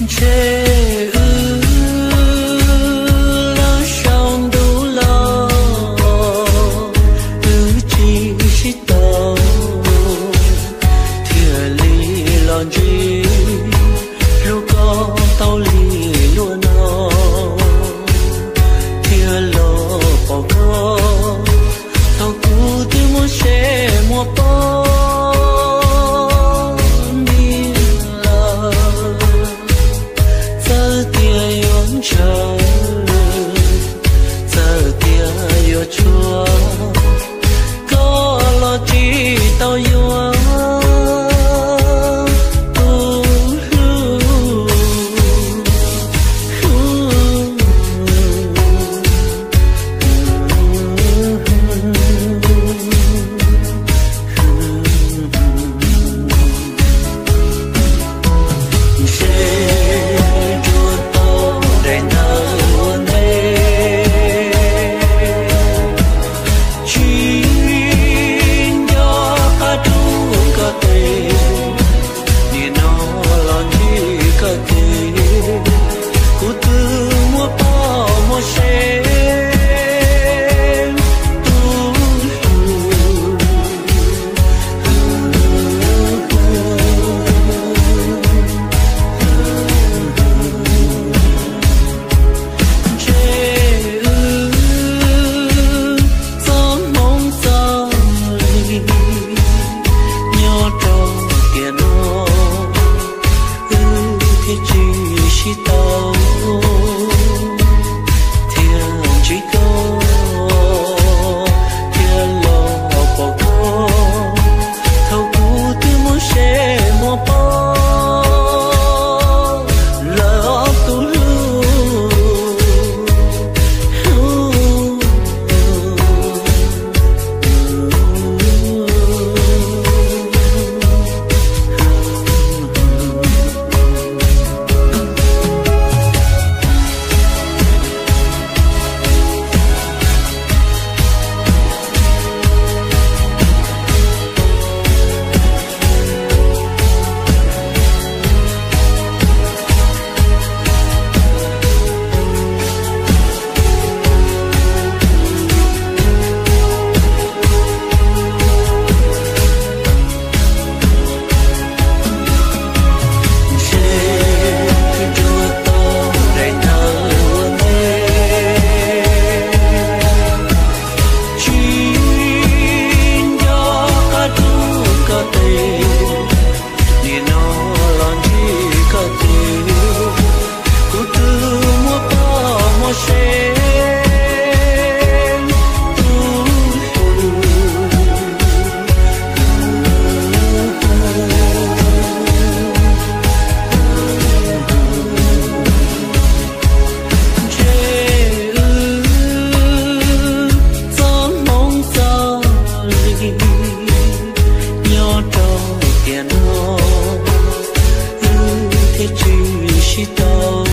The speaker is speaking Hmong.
Ntshe wb lawm saum ntuj los, wb tsis sib tau, thiaj li los ntsib hlub koj tau li luag no, thiaj los pom koj thaum kuv twb muaj seb muaj poj niam lawm. Txawm tias yuav ntshaw, txawm tias yuav tshuav, koj los tsis tau yuav tus hlub. Ntshe tsuas tau daim ntawv ua ntej, tsis nco qab rub koj tes, nim no los ntsib koj ces kuv twb muaj poj muaj sev tus hlub. Ntshe wb txoj hmoov txoj li nyob rau tiam no, wb thiaj tsis sib tau.